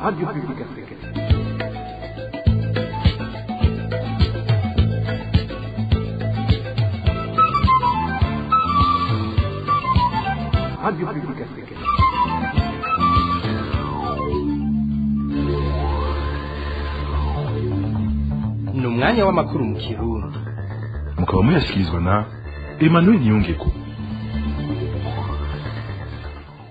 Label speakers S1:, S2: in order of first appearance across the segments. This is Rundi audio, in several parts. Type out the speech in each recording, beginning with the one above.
S1: Radio Publique Africaine. Radio Publique Africaine.
S2: Ni umwanya w'amakuru mu Kirundi.
S3: Mukaba muyashyikirizwa na Emmanuel Niyongeko.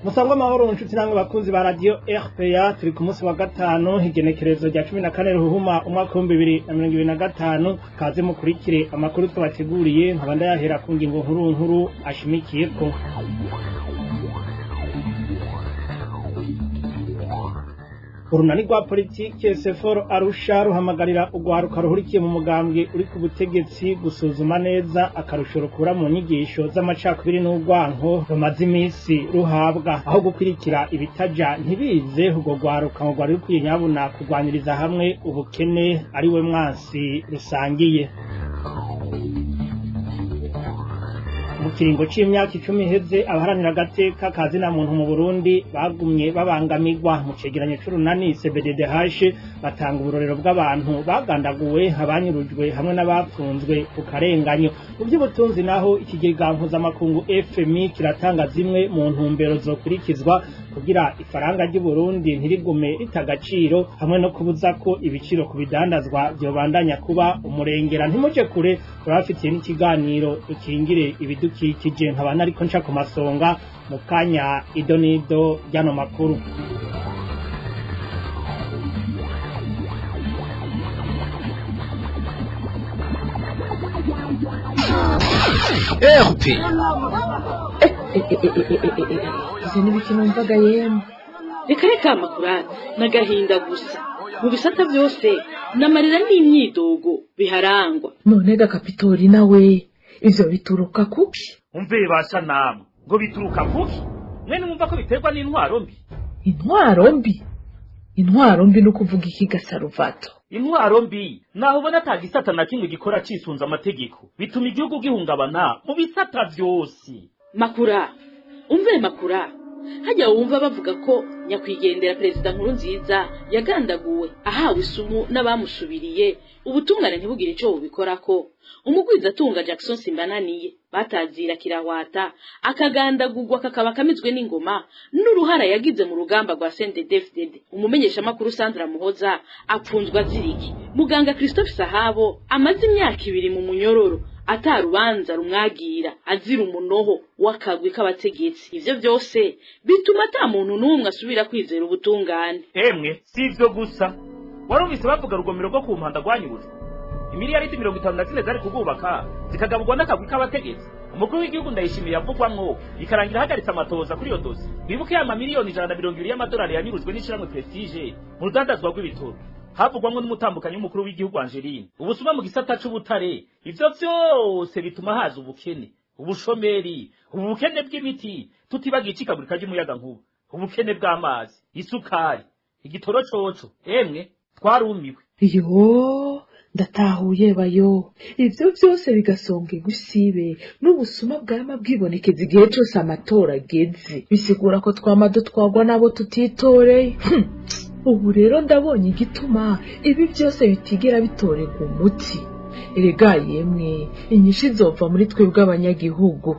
S4: Musangwa amahoro, nshuti namwe bakunzi ba Radio RPA. Turi ku munsi wa gatanu, igenekerezo rya 14 Ruhuma umwaka 2025. Kaze mukurikire amakuru twabateguriye, nkaba ndayahera ku ngingo nkuru nkuru ashimikiyeko. Urunani rwa politike Seforo Arusha ruhamagarira urwaruka ruhurikiye mu mugambwe uri ku butegetsi gusuzuma neza akarusho rukura mu nyigisho z'amacakubiri n'urwanko rumaze iminsi ruhabwa, aho gukurikira ibitaja ntibize. Urwo rwaruka ngo rwari rukwiye nyabuna kurwaniriza hamwe ubukene, ari we mwansi rusangiye. Mu kiringo c'imyaka 10 iheze, abaharanira agateka ka zina muntu mu Burundi bagumye babangamirwa. Mu cegeranyo c'urunani CBDDH batanga uburorero bw'abantu bagandaguwe, abanyurujwe hamwe n'abapfunzwe ku karenganyo. Mu by'ubutunzi naho, ikigega mpuzamakungu FMI kiratanga zimwe mu ntumbero zokurikizwa kugira ifaranga ry'u Burundi ntirigume rita agaciro, hamwe no kubuza ko ibiciro ku bidandazwa vyobandanya kuba umurengera. Ntimuje kure, turabafitiye n'ikiganiro dukingire ibidukikije. Nkaba nariko nca ku masonga mu kanya, ido n'ido ry'ano makuru.
S2: RP.
S5: Ivyo ni numvaga yemwe.
S6: Reka reka, makurata n'agahinda gusa. Mu bisata byose n'amarira n'imyidogo biharangwa.
S5: None ga Kapitori, nawe ivyo bituruka kuki?
S7: Umve basha namwe, ngo bituruka kuki? Mwene mwumva ko biterwa n'intwaro mbi.
S5: Intwaro mbi? Intwaro mbi no kuvuga iki gasaruvato?
S7: Intwaro mbi naho ubona ata gisata na kimwe gikora cisunze amategeko, bituma igihugu gihungabana mu bisata vyose.
S6: Makura, umve makura, hajya wumva bavuga ko nyakwigendera Perezida Nkuru Nziza yagandaguwe ahawe isumu n'abamusubiriye, ubutungane ntibugire ico bubikorako. Umugwizatunga Jackson Simbananiye batazira kirahwata akagandagurwa, kakaba kamizwe n'ingoma n'uruhara yagize mu rugamba rwa CNDD-FDD. Umumenyeshamakuru Sandra Muhoza apfunzwe aziriki. Muganga Christophe Sahabo amaze imyaka 2 mu munyororo atarubanza rumwagira, azira umunoho w'akagwi k'abategetsi. Ivyo vyose bituma ata muntu n'umwe asubira kwizera ubutungane.
S7: Emwe, si ivyo gusa. Warumvise bavuga rugomero rwo ku mpanda rwanyurujwe, imiliyaridi 54 zari kubwubaka zikagaburwa n'akagwi k'abategetsi. Umukuru w'igihugu Ndayishimiye yavugwamwo, ikarangira ahagaritse amatohoza kuri iyo dosi. Wibuke ya mamiliyoni 120 y'amadolari yanyurujwe n'ishirahamwe Prestige mu rudandazwa rw'ibitoro, havugwamwo n'umutambukanyi w'umukuru w'igihugu Angeline. Ubusuma mu gisata c'ubutare, ivyo vyose bituma haza ubukene, ubushomeri, ubukene bw'imiti, tutibagiye icikagurika ry'umuyagankuba, ubukene bw'amazi, isukari, igitoro coco. Emwe, twarumiwe.
S5: Yo, ndatahuye bayo. Ivyo vyose bigasonga igusibe n'ubusuma bwama bwibonekeza igihe cose amatora ageze, bisigura ko twama dutwagwa n'abo tutitoreye. Ubu rero ndabonye igituma ibi byose bitigera bitorerwa umuti. Erega yemwe, inyishu izova muri twebwe abanyagihugu.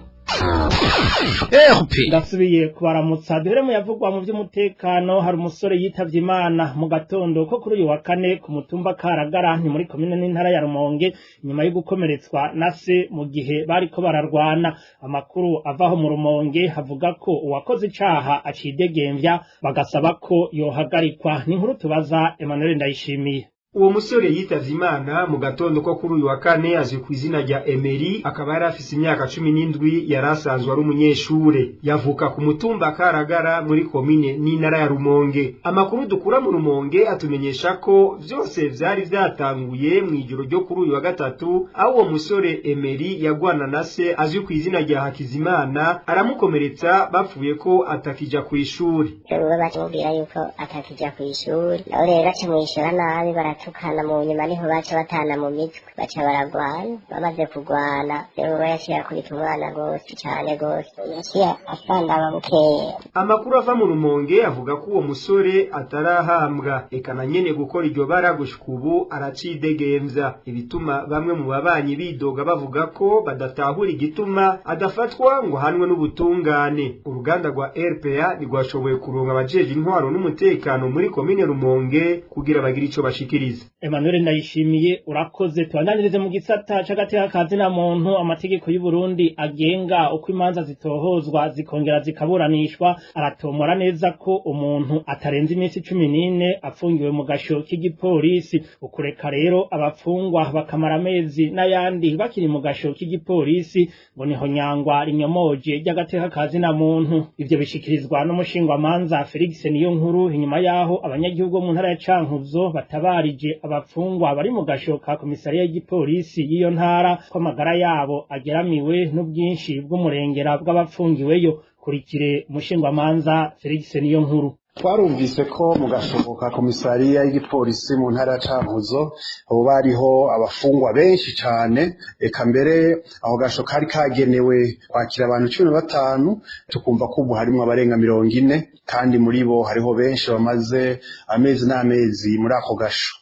S2: RP.
S4: Ndasubiye kubaramutsa. Duhere mu yavugwa mu by'umutekano. Hari umusore yitavye Imana mu gatondo ko kuri uyu wa kane ku mutumba Karagara, ni muri komine n'intara ya Rumonge, nyuma yo gukomeretswa na se mu gihe bariko bararwana. Amakuru avaho mu Rumonge havuga ko uwakoze icaha acidegemvya, bagasaba ko yohagarikwa. Ni inkuru tubaza Emmanuel Ndayishimiye.
S8: Uwo musore yitavye Imana mu gatondo ko kuri uyu wa kane azwi ku izina rya Emery, akaba yari afise imyaka 17, yari asanzwe ari umunyeshure. Yavuka ku mutumba Karagara muri komine n'intara ya Rumonge. Amakuru dukura mu Rumonge atumenyesha ko vyose vyari vyatanguye mw'ijoro ryo kuri uyu wa gatatu, aho uwo musore Emery yagwana na se azwi ku izina rya Hakizimana, aramukomeretsa, bapfuye ko atakija kw'ishuri.
S9: Rero bacamubwira yuko atakija kw'ishuri, nawe rero acamwishura nabi, baratukana, mu nyuma niho baca batana mu mitwe, baca baragwana. Bamaze kugwana rero yaciye akubita umwana gose cane gose, yaciye asandaba bukeye.
S8: Amakuru ava mu Rumonge avuga ko uwo musore atarahambwa, eka na nyene gukora iryo bara gushika ubu aracidegemvya, ibituma bamwe mu babanyi bidoga bavuga ko badatahura igituma adafatwa ngo ahanwe n'ubutungane. Uruganda rwa RPA ntirwashoboye kuronka abajeje intwaro n'umutekano muri komine Rumonge kugira bagire ico bashikiriza.
S4: Emmanuel Ndayishimiye, urakoze. Tubandanirize mu gisata c'agateka ka zina muntu. Amategeko y'u Burundi agenga uko imanza zitohozwa zikongera zikaburanishwa aratomora neza ko umuntu atarenza iminsi 14 afungiwe mu gasho k'igipolisi. Ukureka rero abafungwa bakamara amezi n'ayandi bakiri mu gasho k'igipolisi ngo niho nyangwa rinyomoje ry'agateka ka zina muntu. Ivyo bishikirizwa n'umushingwamanza Felix Niyonkuru inyuma yaho abanyagihugu bo mu ntara ya Cankuzo batabarije abafungwa bari mu gasho ka komisariya y'igipolisi y'iyo ntara ko amagara yabo ageramiwe n'ubwinshi bw'umurengera bw'abapfungiweyo. Kurikire umushingwamanza Felix Niyonkuru.
S10: Twarumvise ko mu gashobo ka komisariya y'igipolisi mu ntara ya Cankuzo hoba hariho abafungwa benshi cane, eka mbere aho gasho kari kagenewe kwakira abantu 15, tukumva ko ubu harimwo abarenga 40, kandi muri bo hariho benshi bamaze amezi n'amezi muri ako gasho.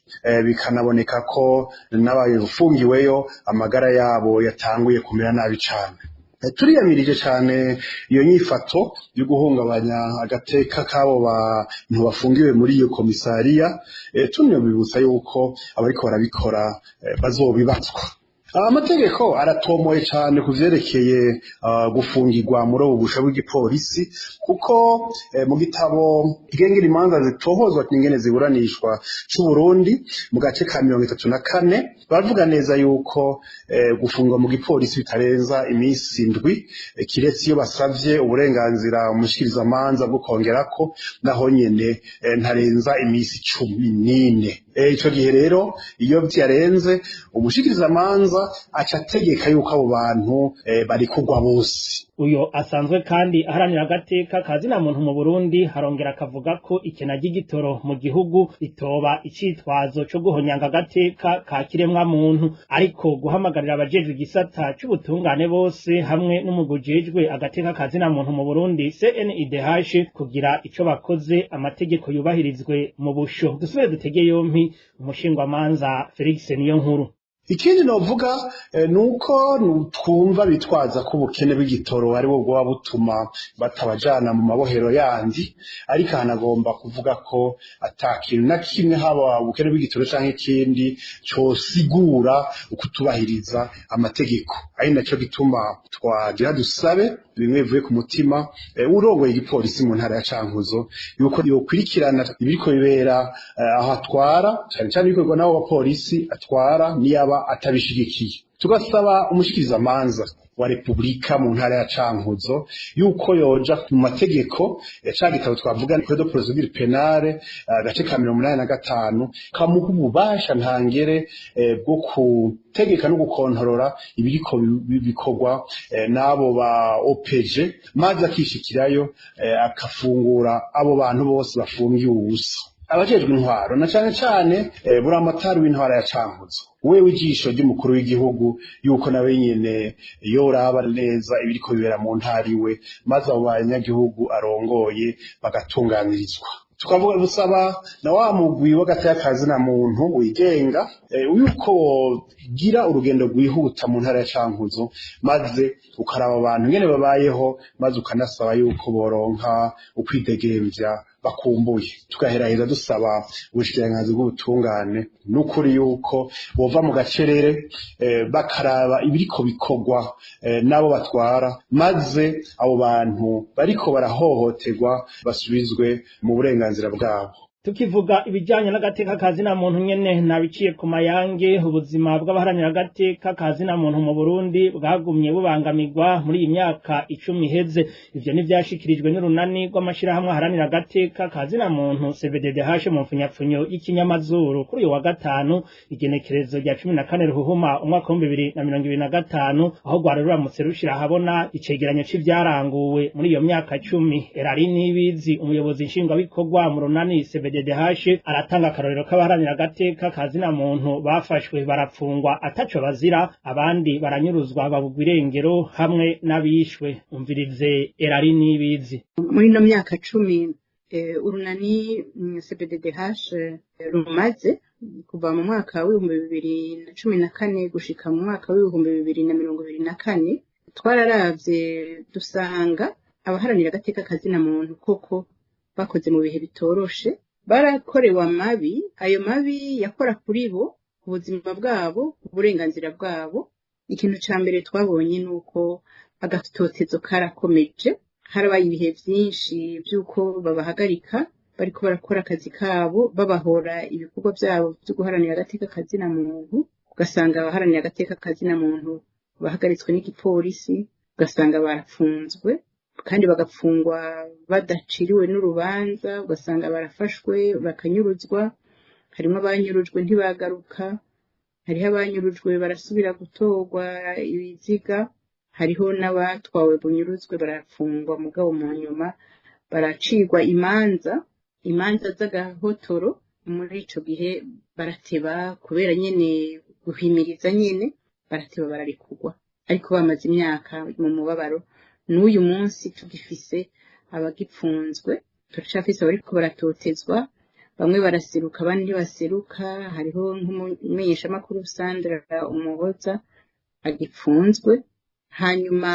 S10: Bikanaboneka ko n'abafungiweyo amagara yabo yatanguye kumera nabi cane. Turiyamirije cane iyo nyifato yo guhungabanya agateka k'abo bantu bafungiwe muri iyo komisariya, tunabibutsa yuko abariko barabikora bazobibatswa. Amategeko aratomoye cane ku vyerekeye gufungirwa muri ubu busha bw'igipolisi, kuko mu gitabo kigengera imanza zitohozwa n'ingene ziburanishwa c'u Burundi mu gace ka 34 baravuga neza yuko gufungwa mu gipolisi bitarenza iminsi 7, kiretse iyo basavye uburenganzira umushikirizamanza bwo kongerako, naho nyene ntarenza iminsi 14. Ico gihe rero iyo vyarenze umushikirizamanza aca ategeka yuko abo bantu barikugwa bose.
S4: Uyo asanzwe kandi aharanira agateka ka zina muntu mu Burundi harongera akavuga ko ikena ry'igitoro mu gihugu itoba icitwazo co guhonyanga agateka ka kiremwa muntu, ariko guhamagarira abajejwe igisata c'ubutungane bose hamwe n'umugujejwe agateka ka zina muntu mu Burundi CNIDH kugira ico bakoze amategeko yubahirizwe mu busho. Dusubire dutege yompi umushingwamanza Felix Niyonkuru.
S10: Ikindi novuga nuko twumva bitwaza ko ubukene bw'igitoro ari bwo bwoba butuma batabajana mu mabohero yandi, ariko hanagomba kuvuga ko atakintu na kimwe haba ubukene bw'igitoro canke ikindi cosigura ukutubahiriza amategeko. Ari naco gituma twagira dusabe bimwe bivuye ku mutima urongoye igipolisi mu ntara ya Cankuzo yuko yokurikirana ibiriko bibera aho atwara, cane cane ibikorwa n'abo bapolisi atwara niyaba atabishigikiye. Tugasaba umushikirizamanza wa Republika mu ntara ya Cankuzo yuko yoja mu mategeko ya ca gitabo twavuga Code de procédure pénale agace ka 85 kamuha ububasha ntangere bwo gutegeka no gukontorora ibiriko bikorwa n'abo ba OPG, maze akishikirayo akafungura abo bantu bose bafungiwe ubusa. Abajejwe intwaro na cane cane buramatari w'intwara ya Cankuzo, wewe ijisho ry'umukuru w'igihugu, yuko nawe nyene yoraba neza ibiriko bibera mu ntara iwe, maze abo banyagihugu arongoye bagatunganirizwa. Tukavuga busaba na wa mugwi w'agateka ka zina muntu wigenga yuko wogira urugendo rwihuta mu ntara ya Cankuzo, maze ukaraba abantu ingene babayeho, maze ukanasaba yuko boronka ukwidegemvya bakumbuye. Tugaheraheza dusaba ubushikiranganji bw'ubutungane n'ukuri yuko bova mu gacerere bakaraba ibiriko bikorwa n'abo batwara, maze abo bantu bariko barahohoterwa basubizwe mu burenganzira bwabo.
S4: Tukivuga ibijanye n'agateka ka zina muntu nyene nabiciye ku mayange, ubuzima bw'abaharanira agateka ka zina muntu mu Burundi bwagumye bubangamirwa muri iyi myaka 10 iheze. Ivyo ntivyashikirijwe n'urunani rw'amashirahamwe aharanira agateka ka zina muntu CBDDH mu mfunyapfunyo y'ikinyamazuru kuri uyu wa gatanu igenekerezo rya 14 Ruhuhuma umwaka wa 2025, aho rwari ruramutse rushira ahabona icegeranyo c'ivyaranguwe muri iyo myaka 10. Erari Nibizi, umuyobozi nshingwabikorwa mu runani CBDDH aratanga akarorero k'abaharanira agateka kazina muntu bafashwe barapfungwa ataco bazira, abandi baranyuruzwa babugwa irengero hamwe n'abishwe. Umvirize Erari Nibizi.
S11: Muri ino myaka 10 urunani CBDDH rumaze kuva mu mwaka w'2014 gushika mu mwaka w'2024, twararavye dusanga abaharanira agateka kazina muntu koko bakoze mu bihe bitoroshe, barakorewe amabi. Ayo mabi yakora kuri bo, ku buzima bwabo, uburenganzira bwabo. Ikintu ca mbere twabonye nuko agatotezo karakomeje. Harabaye ibihe vyinshi vy'uko babahagarika bariko barakora akazi kabo, babahora ibikorwa vyabo vyo guharanira agateka kazina muntu. Ugasanga abaharanira agateka kazina muntu bahagaritswe n'igipolisi, ugasanga barapfunzwe kandi bagapfungwa badaciriwe n'urubanza, ugasanga barafashwe bakanyuruzwa. Harimo abanyurujwe ntibagaruka, hariho abanyurujwe barasubira gutorwa ibiziga, hariho n'abatwawe bunyuruzwe barafungwa, mugabo mu nyuma baracirwa imanza, imanza z'agahotoro. Muri ico gihe barateba, kubera nyene guhimiriza nyene, barateba bararekurwa, ariko bamaze imyaka mu mubabaro. N'uyu munsi tugifise abagipfunzwe, turacafise abariko baratotezwa. Bamwe baraseruka, abandi ntibaseruka. Hariho nk'umumenyeshamakuru Sandra Umuhoza agipfunzwe. Hanyuma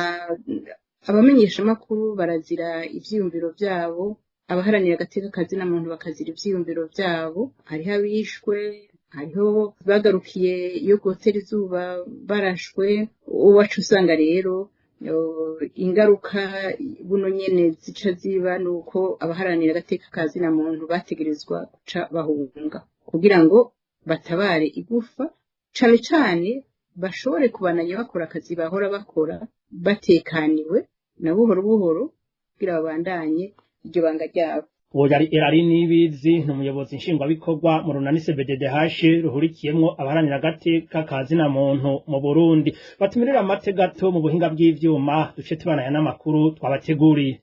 S11: abamenyeshamakuru barazira ivyiyumviro vyabo, abaharanira agateka kazina muntu bakazira ivyiyumviro vyabo. Hariho abishwe, hariho bagarukiye iyo gotera izuba barashwe. Uwacu usanga rero ingaruka buno nyene zica ziba nuko abaharanira agateka kazina muntu bategerezwa guca bahunga kugira ngo batabare igufa, cane cane bashobore kubananya bakora akazi bahora bakora batekaniwe na buhoro buhoro, kugira babandanye iryo banga ryabo.
S4: Uwo yari Erari Nibizi, ni umuyobozi nshingwabikorwa mu runani CBDDH ruhurikiyemwo abaharanira agateka kazina muntu mu Burundi. Batumirira amate gato mu buhinga bw'ivyuma, duce tubanaya n'amakuru twabateguriye.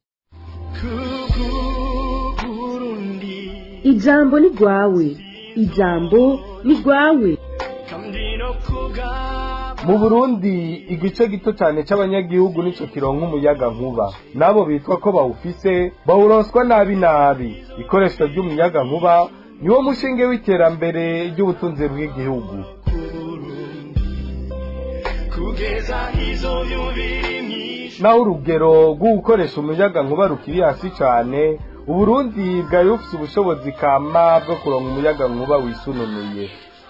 S12: Ijambo ni rwawe, ijambo ni rwawe.
S13: Mu Burundi igice gito cyane c'abanyagihugu nico kironka umuyaga nkuba, nabo bitwa ko bawufise bawuronswa nabi nabi. Ikoreshwa ry'umuyaga nkuba niwo mushinge w'iterambere ry'ubutunzi bw'igihugu. Naho urugero rwo gukoresha umuyaga nkuba rukiri hasi cane, Uburundi bwari bufise ubushobozi kama bwo kuronka umuyaga nkuba wisununuye.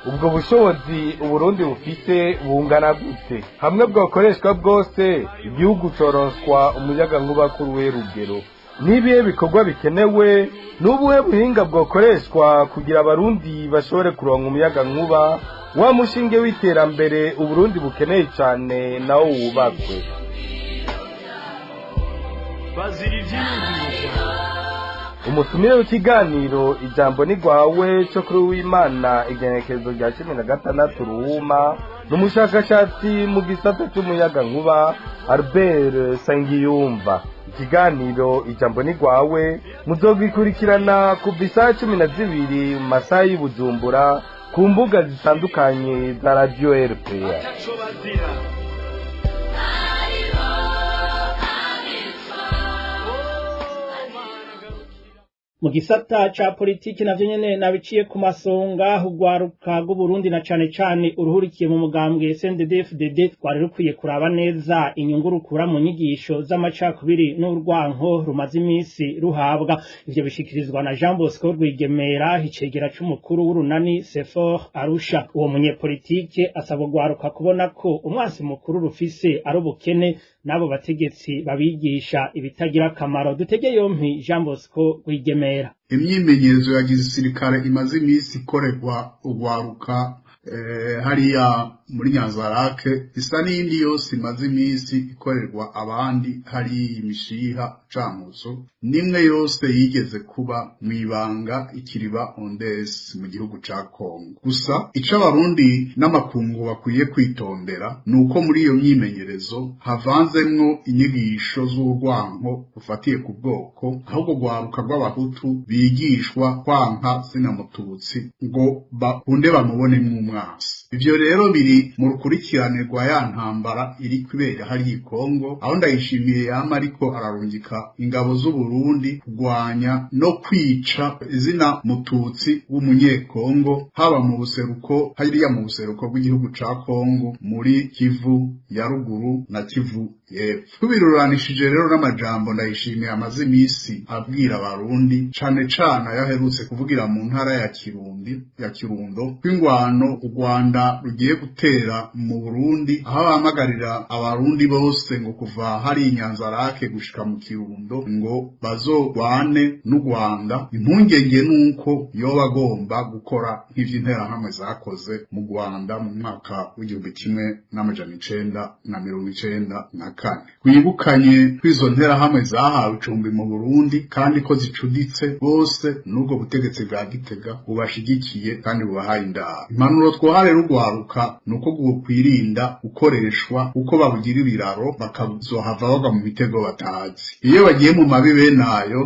S13: Ubwo bushobozi Uburundi bufise bungana gute? Hamwe bwakoreshwa bwose, igihugu coronswa umuyaga nkuba kuri uwe rugero. N'ibihe bikorwa bikenewe? N'ubuhe buhinga bwakoreshwa kugira abarundi bashobore kuronka umuyaga nkuba, wa mushinge w'iterambere Uburundi bukeneye cane nawo wubakwe? Umutumire w'ikiganiro Ijambo ni rwawe cyo kuri w'Imana igenekerezo rya 16 Ruhuma ni umushakashatsi mu gisata cy'umuyaga nkuba Albert Sangiyumva. Ikiganiro Ijambo ni rwawe muzogikurikirana kuva isaha 12 mu masaha y'i Bujumbura ku mbuga zitandukanye za Radio RPA.
S4: Mu gisata ca politiki navyo nyene nabiciye ku masonga. Urwaruka rw'Uburundi na cane cane uruhurikiye mu mugambwe CNDD-FDD rwari rukwiye kuraba neza inyungu rukura mu nyigisho z'amacakubiri n'urwanko rumaze imisi ruhabwa. Ivyo bishikirizwa na Jean Bosco Rwigemera, icegera c'umukuru w'urunani Sefor Arusha. Uwo munyepolitike asaba urwaruka kubona ko umwansi mukuru rufise ari ubukene n'abo bategetsi babigisha ibitagira akamaro. Dutege yompi Jean Bosco Rwigemera.
S14: Imyimenyerezo ya gisirikare imaze iminsi ikorerwa urwaruka Hariya muri Nyanzarake isa n'indi yose imaze iminsi ikorerwa abandi hari imishiha cankuzo nimwe yose yigeze kuba mwibanga ikiriba Ondes mu gihugu ca Kongo. Gusa ico abarundi n'amakungu bakwiye kwitondera nuko muri iyo myimenyerezo havanzemwo inyigisho z'urwanko rufatiye ku bwoko, ahubwo rwaruka rw'abahutu bigishwa kwanka sinamututsi ngo bakunde bamubonemwo umwansi. Ivyo rero biri mu rukurikirane rwa ya ntambara iri kubera hari Kongo, aho Ndayishimiye yama ariko ararungika ingabo z'u Burundi kugwanya no kwica izina mututsi w'umunyekongo, haba mu buseruko hariya mu buseruko bw'igihugu ca Kongo muri Kivu ya ruguru na Kivu y'epfo. Tubiruranishije rero n'amajambo Ndayishimiye amaze imisi abwira abarundi, cane cane yaherutse kuvugira mu ntara ya Kirundi ya Kirundo kw'ingwano u Rwanda rugiye gutera mu Burundi, aho abahamagarira abarundi bose ngo kuva hari Inyanzarake gushika mu Kirundo ngo bazogwane n'u Rwanda. Impungenge nuko yoba agomba gukora nk'ivy'interahamwe zakoze mu Rwanda mu mwaka w'1994. Twibukanye kw'izo nterahamwe zahawe icumbi mu Burundi kandi ko zicuditse bose n'ubwo butegetsi bwa Gitega bubashigikiye kandi bubahaye indaro. Impanuro twoha rero urwaruka nuko kwirinda gukoreshwa uko babugira ibiraro bakazohava bagwa mu mitego batazi. Iyo bagiye mu mabi bene ayo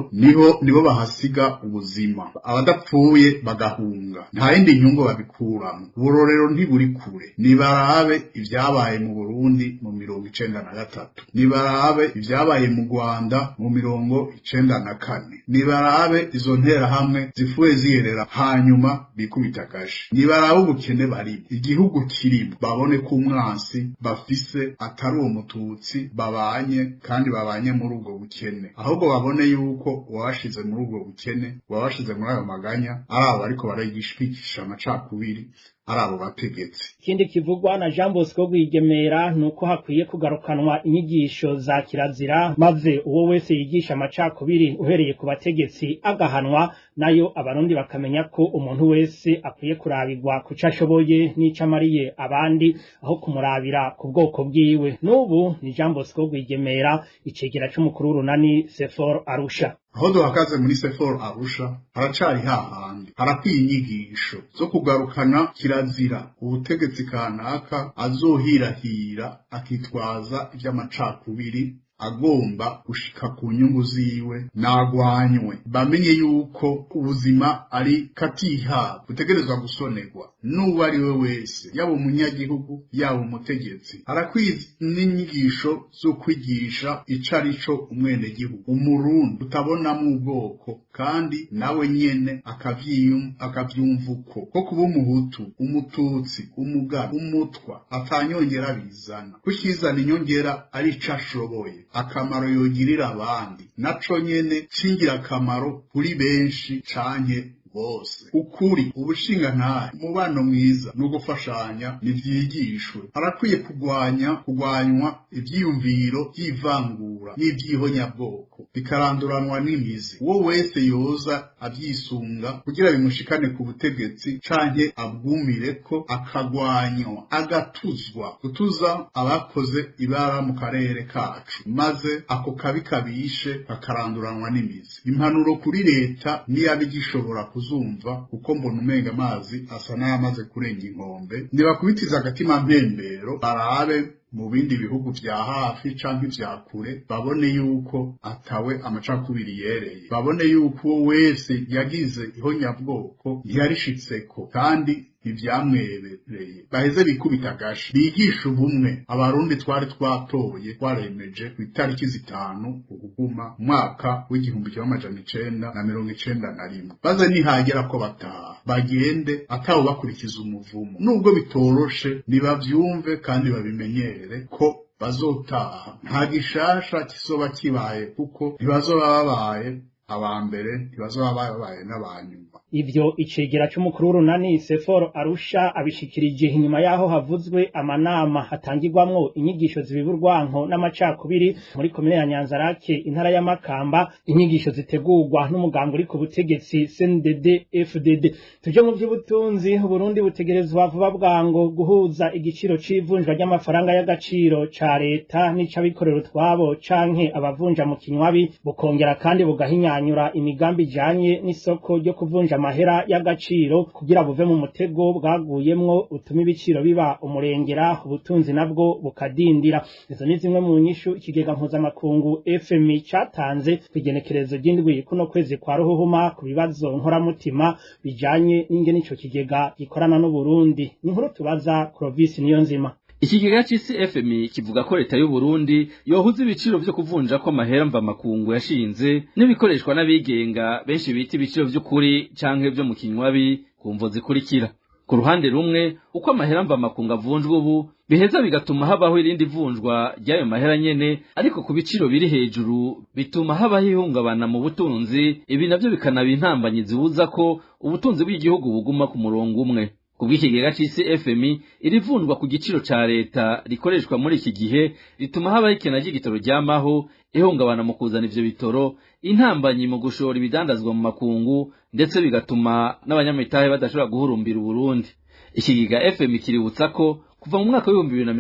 S14: nibo bahasiga ubuzima, abadapfuye bagahunga, nta yindi nyungu babikuramo. Uburorero ntiburi kure, nibarabe ivyabaye mu Burundi mu 93, nibarabe ivyabaye mu Rwanda mu 94, nibarabe izo nterahamwe zifuye ziyerera hanyuma bikubita agashi, nibarabe ubukene barimo, igihugu kirimo, babone ko umwansi bafise atari uwo mututsi babanye kandi babanye muri ubwo bukene, ahubwo babone yuko uwabashize muri ubwo bukene, uwabashize muri ayo maganya ari abo bariko barayigishikisha amacakubiri, ari abo bategetsi.
S4: Ikindi kivugwa na Jean Bosco Rwigemera nuko hakwiye kugarukanwa inyigisho za kirazira, maze uwo wese yigisha amacakubiri uhereye ku bategetsi agahanwa, nayo abarundi bakamenya ko umuntu wese akwiye kurabirwa kuco ashoboye n'ico amariye abandi aho kumurabira ku bwoko bwiwe. N'ubu ni Jean Bosco Rwigemera, icegera c'umukuru w'urunani Sefor Arusha.
S14: Aho duhagaze muri Sefor Arusha haracari hahandi harakwiye inyigisho zo kugarukana kirazira ubutegetsi kanaka azohirahira akitwaza ivy'amacakubiri agomba gushika ku nyungu ziwe nagwanywe. Bamenye yuko ubuzima ari katiha butegerezwa gusonerwa n'uwo ari we wese, yaba umunyagihugu yaba umutegetsi. Harakwiye n'inyigisho zo kwigisha ico arico umwenegihugu umurundi utabonamwo ubwoko, kandi nawe nyene akavyumva uko ko kuba umuhutu, umututsi, umugabo, umutwa atanyongera bizana, kucizana inyongera ari ico ashoboye, akamaro yogirira abandi naco nyene c'ingirakamaro kuri benshi canke bose. Ukuri, ubushingantahe, umubano mwiza no gufashanya nivyigishwe. Harakwiye kugwanywa ivyiyumviro vy'ivangura n'ivyihonyabwoko bikaranduranwa n'imizi. Uwo wese yoza avyisunga kugira bimushikane ku butegetsi canke abwumireko akagwanywa, agatuzwa, gutuza abakoze ibara mu karere kacu, maze ako kabi kabishe kakaranduranwa n'imizi. Impanuro kuri leta niyaba igishobora kuzumva, kuko mbona umenga amazi asa n'ayamaze kurenga inkombe, nibakubitiza agatima mpembero barabe mu bindi bihugu vya hafi canke vya kure, babone yuko atawe amacakubiri yereye, babone yuko uwo wese yagize ihonyabwoko ntiyarishitseko kandi ntivyamwebereye. Baheze bikubita agashi, bigisha ubumwe. Abarundi twari twatoye twaremeje ku itariki 5 Ukuguma mwaka w'1991, baze nihagera ko bataha bagende atawo bakurikiza umuvumo. Nubwo bitoroshe nibavyumve kandi babimenyere ko bazotaha, nta gishasha kizoba kibaye kuko ntibazoba babaye Aba mbere ntibazoba babaye n'abanyuma.
S4: Ivyo icegera c'umukuru w'urunani Seforo Arusha abishikirije inyuma yaho havuzwe amanama hatangirwamwo inyigisho zibiburwanko n'amacakubiri muri komine ya Nyanzarake, intara ya Makamba, inyigisho zitegurwa n'umuganga uri ku butegetsi CNDD FDD. Tuje mu by'ubutunzi. Burundi butegerezwa vuba bwango guhuza igiciro c'ivunjwa ry'amafaranga y'agaciro ca leta n'ic'abikorera utwabo canke abavunja mu kinywabi, bukongera kandi bugahinyanyura imigambi ijanye n'isoko ryo kuvunja amahera y'agaciro kugira buve mu mutego bwaguyemwo utuma ibiciro biba umurengera, ubutunzi nabwo bukadindira. Izo ni zimwe mu nyishu ikigega mpuzamakungu FMI catanze kw'igenekerezo ry'indwi kuno kwezi kwa Ruhuhuma ku bibazo nkoramutima bijanye n'ingene ico kigega gikorana n'Uburundi. Ni inkuru tubaza Clovis Niyonzima.
S15: Ikigega c'isi FMI kivuga ko leta y'u Burundi yohuza ibiciro vyo kuvunja ko amahera mva makungu yashinze n'ibikoreshwa n'abigenga benshi bita ibiciro vy'ukuri canke vyo mu kinywabi ku mvo zikurikira. Ku ruhande rumwe, uko amahera mva makungu avunjwa ubu biheza bigatuma habaho irindi vunjwa ry'ayo mahera nyene, ariko ku biciro biri hejuru, bituma habaho ihungabana mu butunzi. Ibi navyo bikanaba intambanyi zibuza ko ubutunzi bw'igihugu buguma ku murongo umwe. Kubw'ikigega c'isi FMI, iri vunjwa ku giciro ca leta rikoreshwa muri iki gihe rituma habaho ikena ry'igitoro ryamaho, ihungabana mu kuzana ivyo bitoro, intambanyi mu gushora ibidandazwa mu makungu, ndetse bigatuma n'abanyamitahe badashobora guhurumbira Uburundi. Ikigega FMI kiributsa ko kuva mu mwaka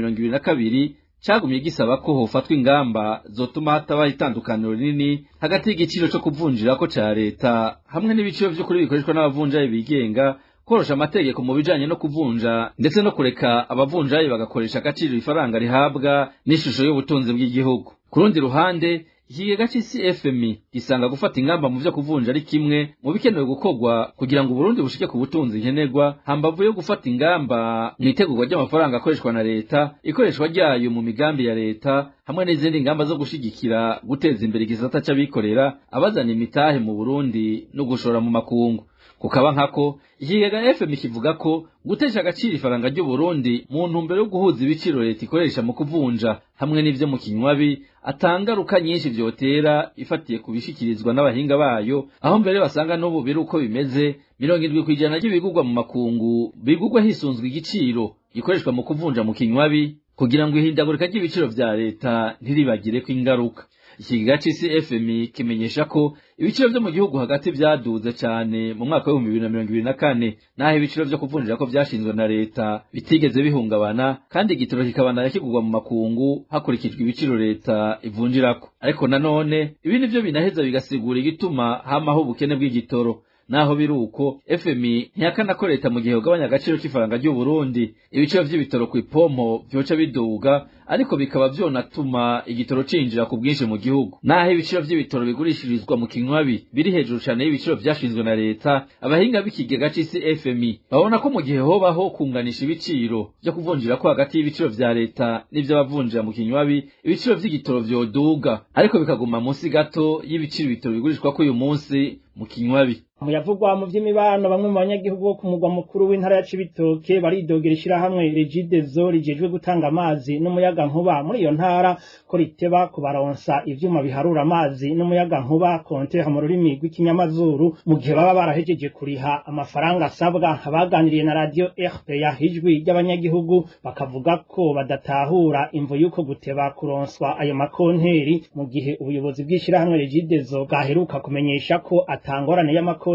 S15: w'2022 cagumye gisaba ko hofatwa ingamba zotuma hatabaho itandukaniro rinini hagati y'igiciro co kuvunjirako ca leta hamwe n'ibiciro vy'ukuri bikoreshwa n'abavunjayi bigenga, korosha amategeko mu bijanye no kuvunja, ndetse no kureka abavunjayi bagakoresha agaciro ifaranga rihabwa n'ishusho y'ubutunzi bw'igihugu. Ku rundi ruhande, ikigega c'isi FMI gisanga gufata ingamba mu vyo kuvunja ari kimwe mu bikenewe gukorwa kugira ngo Uburundi bushike ku butunzi nkenerwa, hambavu yo gufata ingamba mu itegurwa ry'amafaranga akoreshwa na leta, ikoreshwa ryayo mu migambi ya leta, hamwe n'izindi ngamba zo gushigikira guteza imbere igisata c'abikorera, abazana imitahe mu Burundi no gushora mu makungu. Kukaba nkako, ikigega FMI kivuga ko gutesha agaciro ifaranga ry'u Burundi mu ntumbero yo guhuza ibiciro leta ikoresha mu kuvunja hamwe n'ivyo mu kinywabi atangaruka nyinshi vyotera, ifatiye kubishikirizwa n'abahinga bayo, aho mbere basanga n'ubu biri uko bimeze, 70% ry'ibigurwa mu makungu bigurwa hisunzwe igiciro gikoreshwa mu kuvunja mu kinywabi, kugira ngo ihindagurika ry'ibiciro vya leta ntiribagireko ingaruka. Ikigega c'isi FMI kimenyesha ko ibiciro vyo mu gihugu hagati vyaduze cane mu mwaka w'2024, naho ibiciro vyo kuvunjira ko vyashinzwe na leta bitigeze bihungabana, kandi igitoro kikabandanya kigurwa mu makungu hakurikijwe ibiciro leta ivunjirako. Ariko nanone ibi nivyo binaheza bigasigura igituma hamaho ubukene bw'igitoro. Naho biruko, FMI ntihakana ko leta mu gihe yogabanya agaciro k'ifaranga ry'u Burundi ibiciro vy'ibitoro kw'ipompo vyoca biduga, ariko bikaba vyonatuma igitoro cinjira ku bwinshi mu gihugu. Naho ibiciro vy'ibitoro bigurishirizwa mu kinywabi biri hejuru cane y'ibiciro vyashinzwe na leta, abahinga b'ikigega c'isi FMI babona ko mu gihe hobaho kunganisha ibiciro vyo kuvunjira ko hagati y'ibiciro vya leta n'ivy'abavunjira mu kinywabi, ibiciro vy'igitoro vyoduga, ariko bikaguma munsi gato y'ibiciro ibitoro bigurishwa ko uyu munsi mu kinywabi.
S4: Muyavugwa mu vy'imibano, bamwe mu banyagihugu bo ku mugwa mukuru w'intara ya Cibitoke baridogera ishirahamwe Regideso rijejwe gutanga amazi n'umuyaga nkuba muri iyo ntara ko riteba kubaronsa ivyuma biharura amazi n'umuyaga nkuba, compteur mu rurimi rw'ikinyamazuru, mu gihe baba barahejeje kuriha amafaranga asabwa. Abaganiriye na radio RPA, ijwi ry'abanyagihugu, bakavuga ko badatahura imvo y'uko guteba kuronswa ayo makonteri, mu gihe ubuyobozi bw'ishirahamwe Regideso bwaheruka kumenyesha ko atangorane y'amakonteri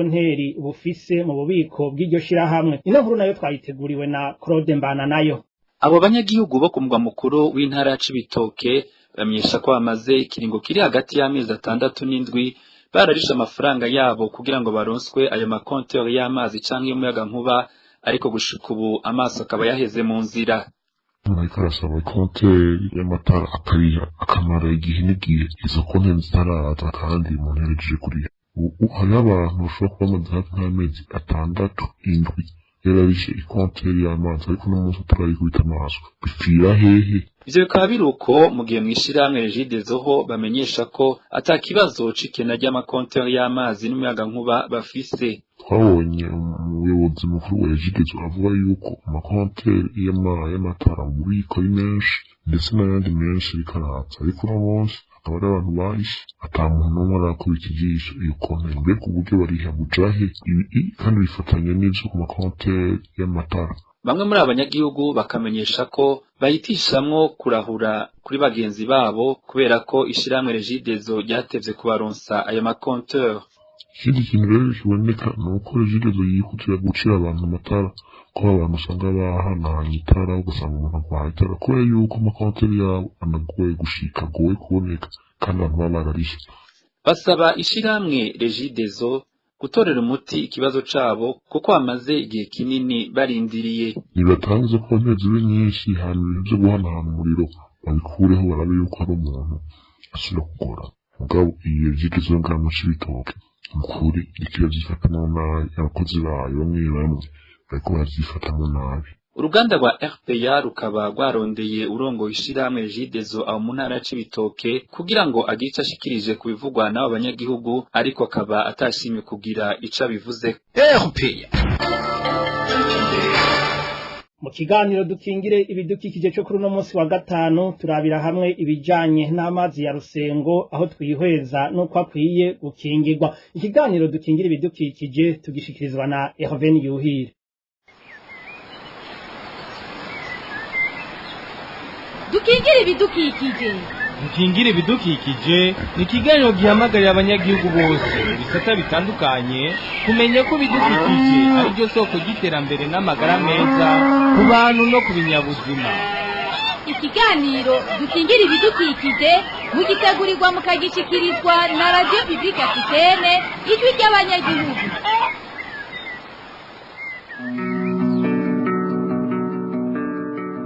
S4: bufise mu bubiko bw'iryo shirahamwe. Ino nkuru nayo twayiteguriwe na Claude Mbana nayo.
S16: Abo banyagihugu bo ku mugwa mukuru w'intara ya Cibitoke bamenyesha ko bamaze ikiringo kiri hagati y'amezi 6 n'indwi bararishe amafaranga yabo kugira ngo baronswe ayo makonteri y'amazi canke y'umuyaga nkuba, ariko gushika ubu amaso akaba yaheze mu nzira.
S17: Ariko arasaba konteri y'amatara akariha akamara igihe n'igihe izo konteri zitaraza, kandi umuntu yahejeje kuriha. Ubu hariho abantu bashobora kuba bamaze hafi nk'amezi 6 7 yararishe ikonteri y'amazi, ariko n'umunsi atarayikubita amaso. Bipfira hehe?
S16: Ivyo bikaba biri uko mu gihe mw'ishirahamwe Regideso ho bamenyesha ko ata kibazo c'ikena ry'amakonteri y'amazi n'umuyaga nkuba bafise.
S17: Twabonye umuyobozi mukuru wa Regideso avuga yuko amakonteri y'amatara mu bubiko ari menshi, ndetse n'ayandi menshi ariko araza, ariko uno munsi Akaba ari abantu bahishe, ata muntu n'umwe arakubita ijisho iyo konteri. Mbega uburyo bariha bujahe? Ibi kandi bifatanya n'ivyo ku makonteri y'amatara.
S16: Bamwe muri abanyagihugu bakamenyesha ko bahitishamwo kurahura kuri bagenzi babo kubera ko ishirahamwe Regideso ryatevye kubaronsa ayo makonteur.
S17: Ikindi kintu rero kiboneka ni uko Regideso yihutira gucira abantu amatara, ko abantu usanga bahanahanye itara, ugasanga umuntu agwaye itara kubera yuko amakonteri yabo anagoye gushika, agoye kuboneka, kandi abantu baba bararishe.
S16: Basaba ishirahamwe Regideso gutorera umuti ikibazo cabo kuko bamaze igihe kinini barindiriye.
S17: Nibatange izo konteri zibe nyinshi, hanyuma ibintu vyo guhanahana umuriro babikureho, barabe yuko hari umuntu asubira kugora. Mugabo iyo Regideso ngaha mu Cibitoke, mukuri iriko iravyifatamwo nabi, abakozi bayo bamwe bamwe bariko baravyifatamwo nabi.
S16: Uruganda rwa RPA rukaba rwarondeye urongoye ishirahamwe Regideso aho mu ntara ya Cibitoke kugira ngo agire ico ashikirije ku bivugwa n'abo banyagihugu, ariko akaba atashimye kugira ico abivuze.
S2: RPA.
S4: Mu kiganiro dukingire ibidukikije cyo kuri uno munsi wa gatanu, turabira hamwe ibijanye n'amazi ya Rusengo, aho twihweza n'uko akwiye gukingirwa. Ikiganiro dukingire ibidukikije tugishikirizwa na Hervé Yuhire.
S18: Dukingire ibidukikije.
S13: Dukingire ibidukikije ni ikiganiro gihamagarira abanyagihugu bose mu bisata bitandukanye kumenya ko ibidukikije ari byo soko ry'iterambere n'amagara meza ku bantu no ku binyabuzima.
S18: Ikiganiro dukingire ibidukikije mugitegurirwa mukagishikirizwa na Radio Publique Africaine, ijwi ry'abanyagihugu.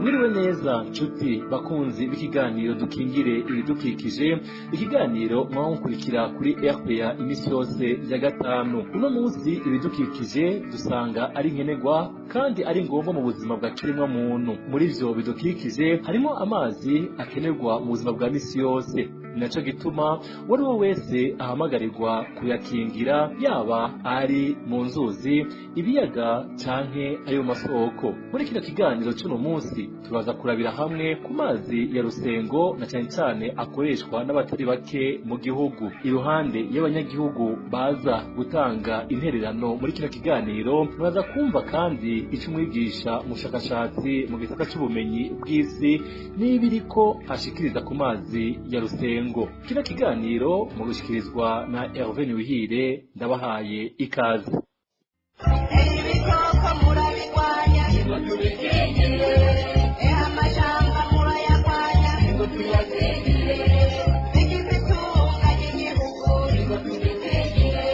S16: Mwiriwe neza nshuti bakunzi b'ikiganiro dukingire ibidukikije, ikiganiro mwamukurikira kuri RPA imisi yose ya gatanu. Uno munsi ibidukikije dusanga ari nkenerwa kandi ari ngombwa mu buzima bwa kiremwa muntu. Muri ivyo bidukikije harimo amazi akenerwa mu buzima bwa misi yose. Naco gituma uwari we wese ahamagarirwa kuyakingira, yaba ari mu nzuzi, ibiyaga canke ayo masoko. Muri kino kiganiro c'uno munsi turaza kurabira hamwe ku mazi ya Rusengo, na cane cane akoreshwa n'abatari bake mu gihugu. Iruhande y'abanyagihugu baza gutanga intererano muri kino kiganiro, muraza kumva kandi ico umwigisha umushakashatsi mu gisata c'ubumenyi bw'isi n'ibiriko ashikiriza ku mazi ya Rusengo. Kino kiganiro mu gushikirizwa na Hervé Niyuhire, ndabahaye ikaze.
S19: Ibikoko murabigwanya, tubikingire. Amashamba murayagwanya, tuyakingire. Bigize itunga ry'igihugu, tubikingire.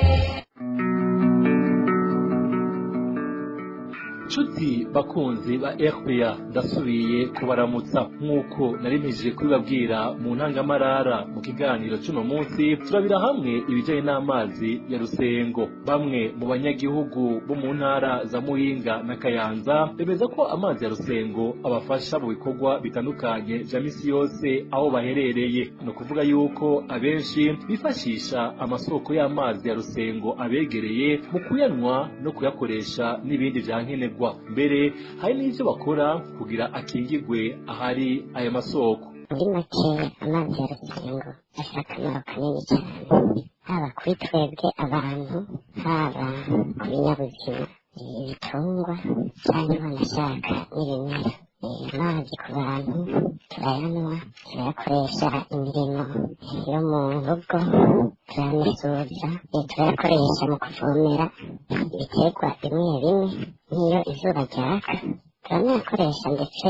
S16: Nshuti bakunzi ba RPA, ndasubiye kubaramutsa nk'uko narimije kubibabwira mu ntangamarara. Mu kiganiro c'uno munsi turabira hamwe ibijanye n'amazi ya Rusengo. Bamwe mu banyagihugu bo mu ntara za Muyinga na Kayanza bemeza ko amazi ya Rusengo abafasha mu bikorwa bitandukanye vya misi yose aho baherereye. Ni ukuvuga yuko abenshi bifashisha amasoko y'amazi ya Rusengo abegereye mu kuyanywa no kuyakoresha n'ibindi vya nkenerwa. Mbere hari n'ivyo bakora kugira akingirwe ahari aya masoko.
S9: Muri make, amazi ya Rusengo afite akamaro kanini cyane, haba kuri twebwe abantu, haba ku binyabuzima, ibitungwa cyangwa banashaka n'ibimera. Amazi ku bantu turayanywa, turayakoresha imirimo yo mu rugo, turayamesuza, turayakoresha mu kuvomera ibiterwa bimwe bimwe nk'iyo izuba ryaka, turanayakoresha ndetse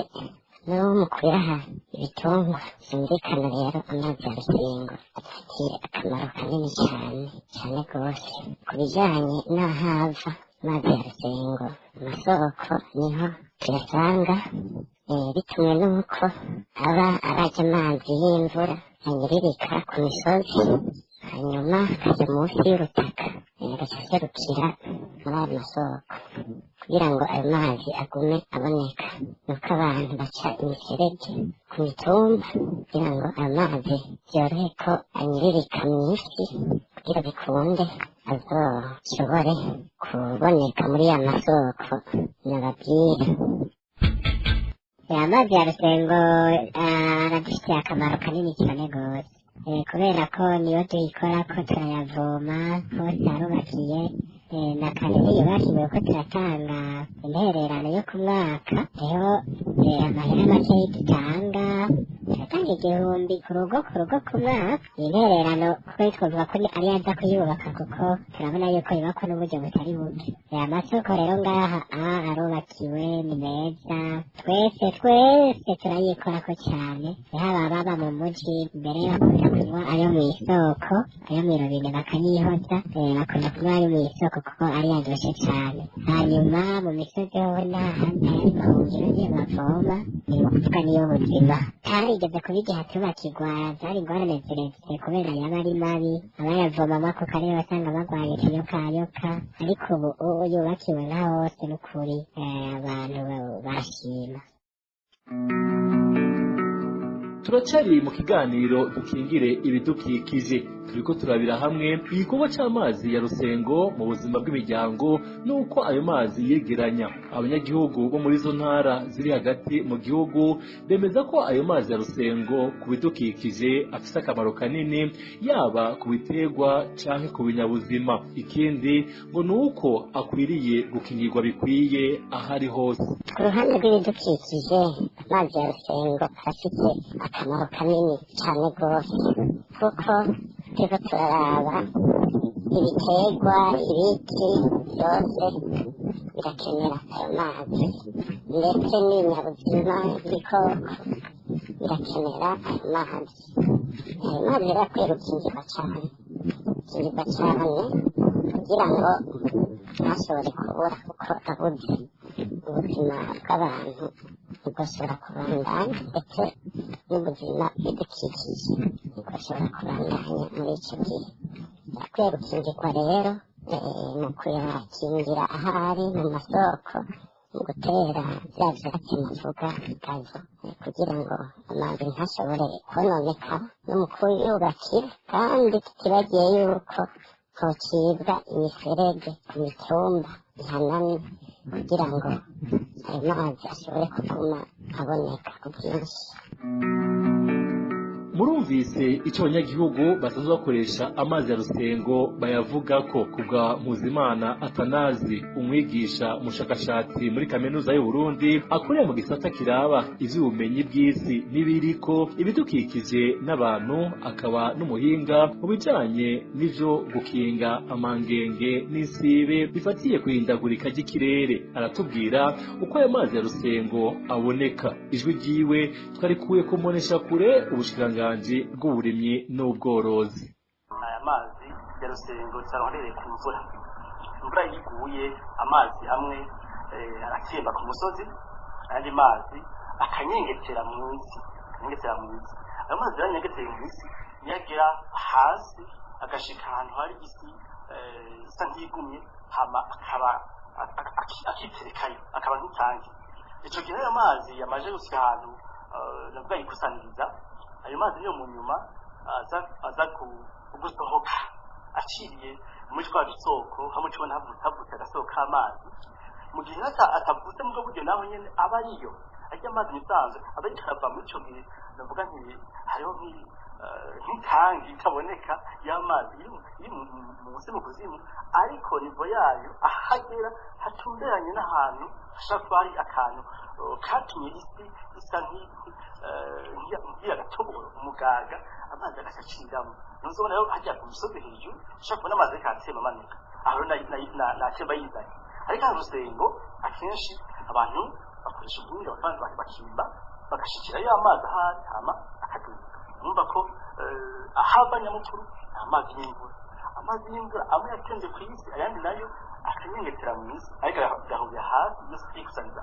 S9: no mu kuyaha ibitungwa. Byumvikana rero amazi ya Rusengo adufitiye akamaro kanini cyane cyane rwose. Ku bijyanye n'ahava amazi ya Rusengo, amasoko niho tuyasanga, bitumwe n'uko aba arajya amazi y'imvura anyiririka ku misozi, hanyuma akajya munsi y'ubutaka, agaca aserukira muri ayo masoko. Kugira ngo ayo mazi agume aboneka, nuko abantu baca imiferege ku mitumba kugira ngo ayo mazi byorohe ko anyiririka mw'isi, kugira bikunde azoshobore kuboneka muri ya masoko nababwira. Amazi ya Rusengo aradufitiye akamaro kanini cyane rwose. Kubera ko niyo tuyikorako turayavoma hose harubakiye, na kare ntiyubakiwe ko turatanga intererano yo ku mwaka. Rero amahera makeyi dutanga, turatanga 1000 ku rugo ku rugo ku mwaka. Iyi ntererano kuko twavuga ko ari aza kuyubaka, kuko turabona yuko yubakwa n'uburyo butari buke. Amasoko rero ngaha arubakiwe, ni meza, twese twese turayikorako cyane. Haba ababa mu muji mbere bakunda kunywa ayo mw'isoko, ayo mw'irobine bakayihoza, bakunda kunywa ayo mw'isoko kuko ari yaryoshe cyane. Hanyuma mu misozi hoho nta handi ayari mahungiro niyo bavoma, ni ukuvuga niyo buzima. Tarigeze kuba igihe atubakirwa, zari ingorane zirezire kubera yaba ari mabi, abayavomamo ako karere wasanga bagwaye ikiyokayoka. Ariko ubu ubu yubakiwe nka hose n'ukuri, abantu bashima.
S20: Turacyari mu kiganiro Dukingire Ibidukikije. Turiko turabira hamwe igikorwa c'amazi ya Rusengo mu buzima bw'imiryango n'uko ayo mazi yegeranya abanyagihugu bo muri izo ntara ziri hagati mu gihugu. Bemeza ko ayo mazi ya Rusengo ku bidukikije afise akamaro kanini, yaba ku biterwa canke ku binyabuzima. Ikindi ngo ni uko akwiriye gukingirwa bikwiye ahari hose.
S9: Ku ruhande rw'ibidukikije, amazi ya Rusengo arafite akamaro kanini cyane rwose, kuko turiko turaraba ibiterwa, ibiti byose birakenera ayo mazi, ndetse n'ibinyabuzima, ibikoko birakenera ayo mazi. Ayo mazi rero akwiye gukingirwa cyane, gukingirwa cyane kugira ngo ntashobore kubura, kuko abuze ubuzima bw'abantu ntibwoshobora kubandanya, ndetse n'ubuzima bw'ibidukikije ntibwoshobora kubandanya muri icyo gihe. Akwiye gukingirwa rero, mu kuyakingira ahari mu masoko, mu gutera bya vyatsi navuga gazo, kugira ngo amazi ntashobore kononekara, no mu kuyubakira. Kandi tutibagiye yuko hocibwa imiferege ku mitumba ihanamye kugira ngo ayo mazi ashobore kuguma aboneka ku bwinshi.
S20: Murumvise icyo abanyagihugu basanzwe bakoresha amazi ya Rusengo bayavuga ko. Kubwa Mpuzimana Atanazi, umwigisha umushakashatsi muri Kaminuza y'u Burundi, akorera mu gisata kiraba ivy'ubumenyi bw'isi n'ibiriko, ibidukikije n'abantu, akaba n'umuhinga mu bijanye n'ivyo gukinga amangenge n'isibe bifatiye kwihindagurika ry'ikirere, aratubwira uko ayo mazi ya Rusengo aboneka. Ijwi ryiwe twarikuye ku mboneshakure ubushikiranganji bw'uburimyi n'ubworozi.
S21: Aya mazi ya Rusengo turahereye ku mvura. Imvura iyo iguye, amazi amwe aratemba ku musozi, ayandi mazi akanyengetera munsi, akanyengetera munsi. Ayo mazi rero anyengeteye munsi niyo agera hasi agashika ahantu hari isi isa nk'igumye, hama akaba akiterekayo, akaba nk'itangi. Ico gihe ayo mazi yamaze gushika ahantu navuga yikusaniriza, ayo mazi niyo mu nyuma aza gusohoka aciriye muri twa dusoko hamwe tubona havutse agasoko k'amazi. Mu gihe atavutse mu bwo buryo, naho nyene aba ariyo arya amazi misanzwe aba ariko arava muri ico gihe. Navuga nti hariho nk'itangi itaboneka y'amazi iri munsi mu kuzimu, ariko nivo yayo ahagera hatumberanye n'ahantu hashobora kuba hari akantu katumye isi isa nk'iyagatoboro umugaga, amazi agaca aciramo. Ntuzobona rero hajya ku misozi hejuru ushobora kubona amazi ariko aratemba amanuka, aho natemba yizanye. Ariko aha Rusengo akenshi abantu bakoresha ubuhinga, bakimba bagashikirayo amazi ahari, hama akaduga. Urumva ko ahava nyamukuru ni amazi y'imvura. Amazi y'imvura amwe yatembe ku isi, ayandi nayo akanyengetera mu isi, ariko agahurira hasi yose akikusanyiriza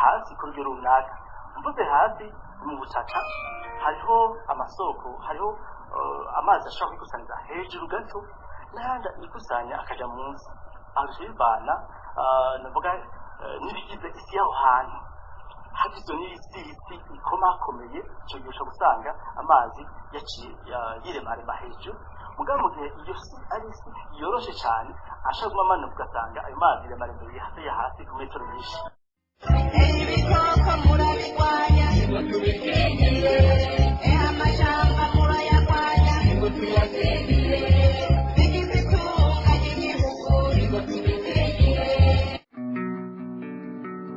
S21: hasi ku rugero runaka. Mvuze hasi mu butaka, hariho amasoko, hariho amazi ashobora kwikusanyiriza hejuru gato, n'ayandi yikusanya akaja munsi. Aho bica bivana navuga n'ibigize isi y'aho hantu. Hagizwe n'isi isi ikomakomeye, ico gihe ushobora gusanga amazi yaciye yiremarema hejuru. Mugabo mu gihe iyo si ari isi yoroshe cyane, ashobora kuguma amanuka, ugasanga ayo mazi yiremaremeye hasi ya hasi ku metero nyinshi.
S19: Ibikoko murabirwanya, tubikingire. Amashamba murayarwanya.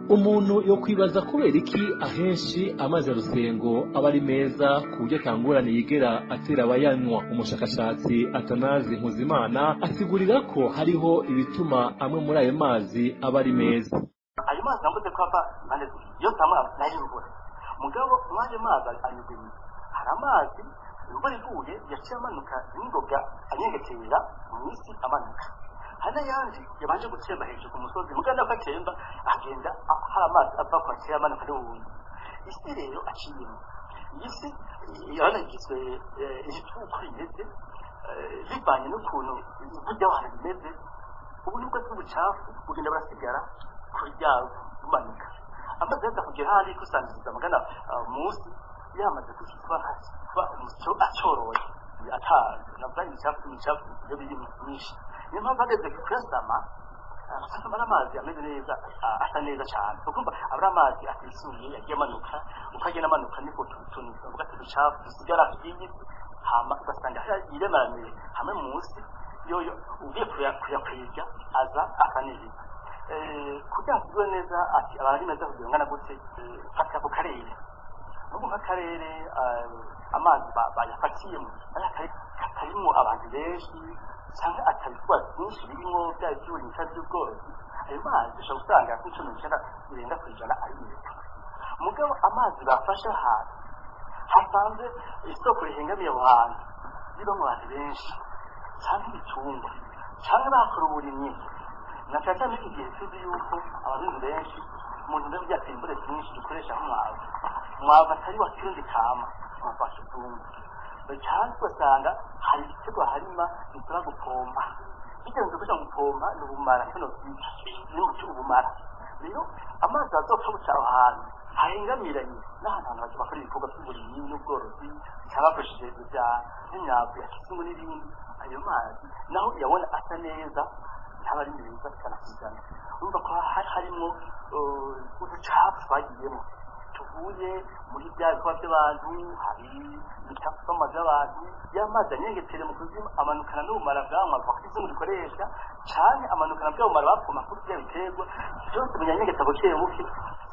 S20: Umuntu yo kwibaza kubera iki ahenshi amazi ya Rusengo aba ari meza ku buryo atangurane yigera atera abayanywa. Umushakashatsi Atanazi Nkuzimana asigurira ko hariho ibituma amwe muri ayo mazi aba ari meza.
S21: Ayo mazi navuze ko ava impande zibiri yose hamwe n'ay'imvura, mugabo mw'ayo mazi anyugwa, hari amazi imvura iguye yaciye amanuka n'ingoga anyengetera mu isi amanuka, hari n'ayandi yabanje gutemba hejuru ku musozi, mugabo nako atemba agenda hari amazi ava ku aciye amanuka n'ubundi isi rero aciyemo. Iyi si yaranagizwe uko imeze bivanye n'ukuntu ivu ry'abantu rimeze, ubu nibwo bw'ubucafu bugenda burasigara kuri ryabo bumanuka, amazi yaza kugera hariya ikusanyiriza amagana munsi yamaze kuba umuco acoroye atazi navuga imicafu iyo biri myinshi. Niyo mpamvu ageze kuyasama asama n'amazi ameze neza, asa neza cyane, ukumva aba ari amazi atisuye yagiye amanuka. Uko agenda amanuka niko utuntu tuvuga tuducafu dusigara by'iyi si, hama ugasanga yiremaraniye hamwe munsi yoyo ugiye kuyakwirya aza asa neza. Kugira ngo tugwe neza ati aba ari meza kugira ngana gute, fata ku karere n'ubu nk'akarere amazi bayafatiyemo ari akarere katarimo abantu benshi cyangwa atabikorwa byinshi birimo bya iby'uburimyi cyangwa iby'ubworozi, ayo mazi ushobora gusanga kuri 19 birenga ari meza. Mugabo amazi bafashe ahantu hasanze isoko rihengamiye aho hantu ribamo abantu benshi cyangwa ibitungwa cyangwa bakora uburimyi, na cyane cyane iki gihe tuzi yuko abarundi benshi mu ntumbero yo kugira imbure byinshi dukoresha nk'umwavu, umwavu atari wa kirundi kama, umwavu wa kizungu, cyangwa ugasanga hari ibiterwa harima bisaba gupompa, bitewe no gupompa ni ubumara kino bita ni umuti ubumara. Rero amazi azopfa guca aho hantu hahengamiranye n'ahantu abantu bakora ibikorwa by'uburimyi n'ubworozi cyangwa bakoresheje ibya nk'imyavu ya kizungu n'ibindi, ayo mazi naho uyabona asa neza ntaba ari meza 100%. Urumva ko harimo uducafu twagiyemo tuvuye muri bya bikorwa by'abantu, hari imicafu y'amazi y'abantu, y'amazi anyengetere mu kuzimu amanukana n'ubumara bwa mwavu kizungu dukoresha cyane, amanukana bwa bumara bapoma kuri bya biterwa byose binyanyegeta buke buke,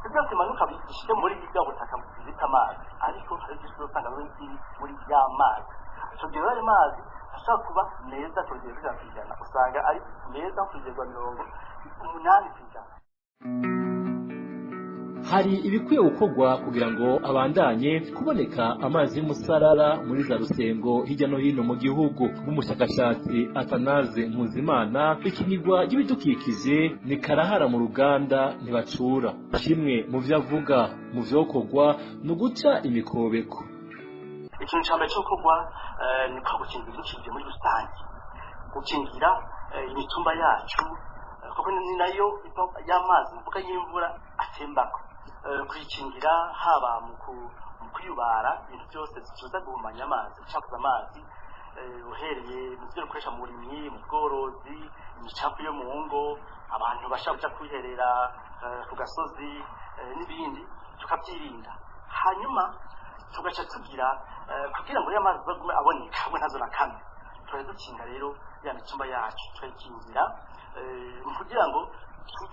S21: si byose bimanuka bishike muri bwa butaka bita amazi, ariko hari byinshi usanga biri muri ya mazi. Icyo gihe ayo mazi ashobora kuba meza ku rugero rw'ijana ku ijana, usanga ari meza ku rugero rwa 80%.
S20: Hari ibikwiye gukorwa kugira ngo abandanye kuboneka amazi y'umusarara muri za Rusengo hirya no hino mu gihugu. Nk'umushakashatsi Atanaze Nkuzimana, ikinigwa ry'ibidukikije ni karahara mu ruganda ntibacura. Kimwe mu vyo avuga mu vyokorwa ni uguca imikobeko.
S21: Ikintu cya mbere cyo gukorwa ni kwa gukingira ibidukikije muri rusange, gukingira imitumba yacu kuko ni nayo y'amazi mvuga y'imvura atembako, kuyikingira haba mu kuyubara ibintu byose biza guhumanya amazi, gucafuza amazi, uhereye mu byo dukoresha mu burimyi, mu bworozi, imicafu yo mu ngo, abantu bashaka kuja kwiherera ku gasozi n'ibindi, tukabyirinda. Hanyuma tugaca tugira kugira ngo ya mazi azagume aboneka hamwe ntazo na kamwe, tuba dukinga rero ya mitumba yacu tukayikingira kugira ngo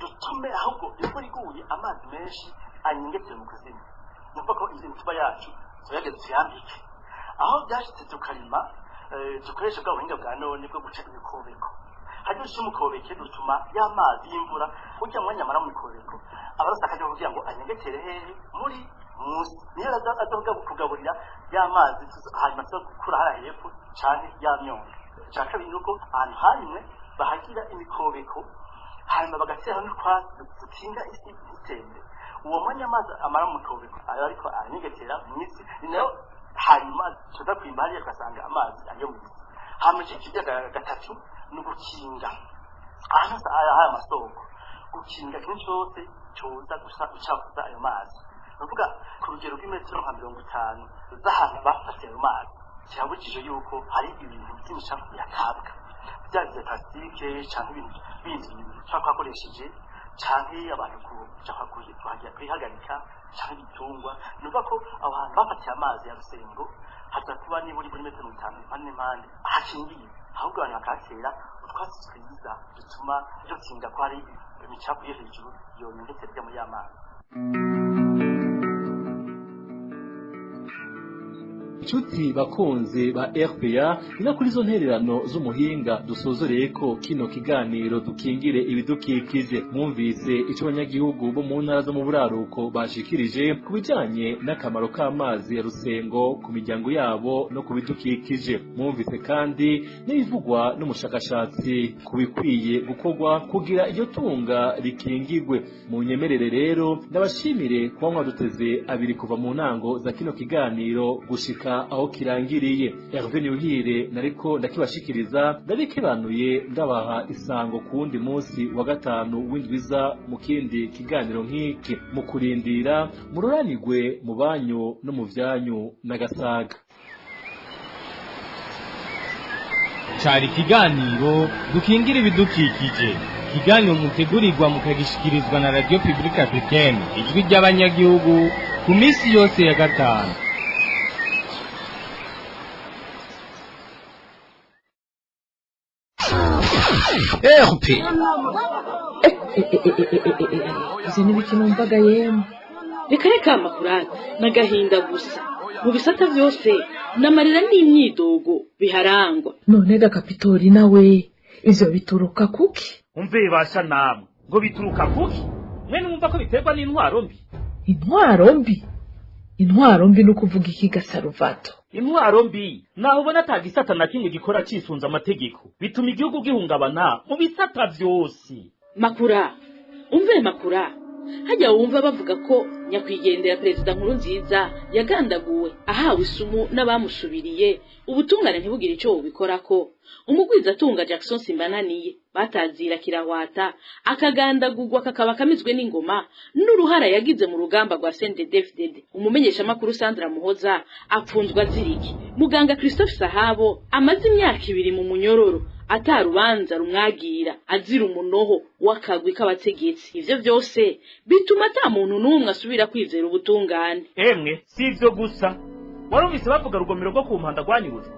S21: dutume ahubwo imvura iguye amazi menshi anyengetera mu kuzimu. Ni ukuvuga ko iyi mitumba yacu tuyageze tuyambike aho byashitse tukarima, dukoresha bwa buhinga bwa none bwo guca imikobeko. Hajya uca umukobeke dutuma ya mazi y'imvura ujya mwanya amara mu mikobeko abarose akajya kugira ngo anyengetere hehe muri munsi, niyo aza kugaburira ya mazi, hanyuma tuza gukura hariya hepfo canke ya myonga. Ica kabiri ni uko ahantu harimwe bahagira imikobeko, hanyuma bagateraho n'utwatsi dukinga isi ntitembe. Uwo mwanya amazi amara mu mukobeko aba ariko aranyegetera mw'isi, ni nayo hanyuma tuza kwimba hariya tugasanga amazi ayo mw'isi. Hanyuma ikigira gatatu ni ugukinga ahantu hose hari amasoko, gukinga ikintu cyose coza gucafuza ayo mazi. Ni ukuvuga ku rugero rw'imetero nka 50 z'ahantu bafatiye ayo mazi, kirabujije yuko hari ibintu by'imicafu bihatabwa, bya bya plastique canke ibintu bindi bishobora kuba bakoresheje, canke abantu kuja kuhagira kwihagarika canke ibitungwa. Ni ukuvuga ko aho hantu bafatiye amazi ya Rusengo haza kuba nibura muri metero 50 impande n'impande hakingiye, ahubwo abantu bakahatera utwatsi twiza dutuma dukinga ko hari Imicafu yo hejuru yonyengetera ijya muri ya mazi.
S20: Inshuti bakunzi ba RPA, ni kuri izo ntererano z'umuhinga dusozoreye ko kino kiganiro dukingire ibidukikije. Mwumvise ico abanyagihugu bo mu ntara zo mu buraruko bashikirije ku bijanye n'akamaro k'amazi ya Rusengo ku miryango yabo no ku bidukikije. Mwumvise kandi n'ibivugwa n'umushakashatsi ku bikwiye gukorwa kugira iryo tunga rikingigwe. Mu nyemerere rero ndabashimire kuba mwaduteze abiri kuva mu ntango za kino kiganiro gushika aho kirangiriye. Hervé Niyuhire nariko ndakibashikiriza, ndabikebanuye, ndabaha isango ku wundi munsi wa gatanu w'indwiza mu kindi kiganiro nk'iki. Mu kurindira, muroranigwe mu banyu no mu vyanyu n'agasaga.
S2: Cari ikiganiro dukingira ibidukikije, ikiganiro mutegurirwa mukagishikirizwa na Radio Publique Africaine, ijwi ry'abanyagihugu, ku minsi yose ya gatanu.
S5: RP Ivyo ni numvaga yemwe.
S6: Reka reka, Makurata, n'agahinda gusa. Mu bisata byose n'amarira n'imyidogo biharangwa.
S5: None ga Kapitori nawe, ivyo bituruka kuki?
S7: Umve basha namwe, ngo bituruka kuki? Mwe numva ko biterwa n'intwaro mbi.
S5: Intwaro mbi? Intwaro mbi ni ukuvuga iki ga Saruvato?
S7: Intwaro mbi naho ubona ata gisata na kimwe gikora cisunze amategeko, bituma igihugu gihungabana mu bisata vyose.
S6: Makura, umve Makura, hajya wumva bavuga ko nyakwigendera perezida nkuru nziza yagandaguwe ahawe isumu n'abamusubiriye, ubutungane ntibugire ico bubikorako. Umugwizatunga Jackson Simbananiye batazira kirahwata akagandagurwa kakaba kamizwe n'ingoma n'uruhara yagize mu rugamba rwa CNDD-FDD. Umumenyeshamakuru Sandra Muhoza apfunzwa aziriki. Muganga Christophe Sahabo amaze imyaka 2 mu munyororo atarubanza rumwagira, azira umunoho w'akagwi k'abategetsi. Ivyo vyose bituma ata muntu n'umwe asubira kwizera ubutungane.
S7: Emwe si ivyo gusa, warumvise bavuga rugomero rwo ku Mpanda rwanyurujwe,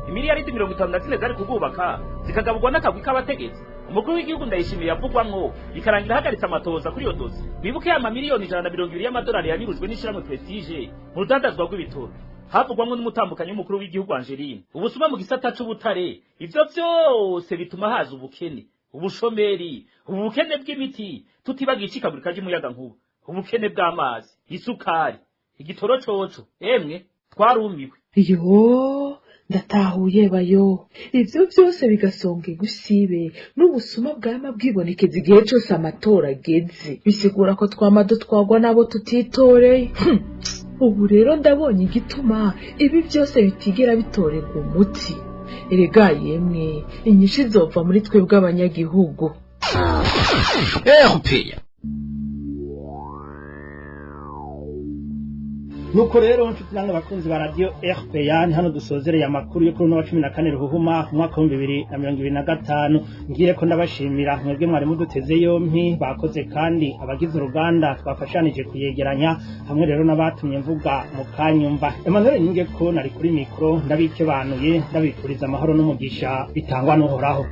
S7: imiliyaridi 54 zari kugubaka zikagaburwa n'akagwi k'abategetsi. Umukuru w'igihugu Ndayishimiye yavugwamwo, bikarangira ahagaritse amatoza kuri iyo dosi. Wibuke ya mamiliyoni 120 y'amadolari yanyurujwe n'ishirahamwe Prestige mu rudandazwa rw'ibitoro, havugwamwo n'umutambukanyi w'umukuru w'igihugu Angeline. Ubusuma mu gisata c'ubutare, ivyo vyose bituma haza ubukene, ubushomeri, ubukene bw'imiti, tutibagiye icikagurika ry'umuyagankuba, ubukene bw'amazi, isukari, igitoro coco. Emwe twarumiwe.
S5: Yo, ndatahuye bayo. Ivyo vyose bigasonga igusibe n'ubusuma bwama bwibonekeza igihe cose amatora ageze, bisigura ko twama dutwagwa n'abo tutitoreye. Ubu rero ndabonye igituma ibi byose bitigera bitorerwa umuti. Erega yemwe, inyishu izova muri twebwe abanyagihugu.
S2: RP
S4: Nuko rero nshuti namwe bakunzi ba radio RPA, ni hano dusozereye amakuru yo kuri uno wa 14 Ruhuhuma umwaka wa 2025. Ngiye ko ndabashimira mwebwe mwari muduteze yompi bakoze, kandi abagize uruganda twafashanije kuyegeranya hamwe rero n'abatumye mvuga mu kanyumva. Emmanuel Ninge ko nari kuri mikro, ndabikebanuye, ndabifuriza amahoro n'umugisha bitangwa n'Uhoraho.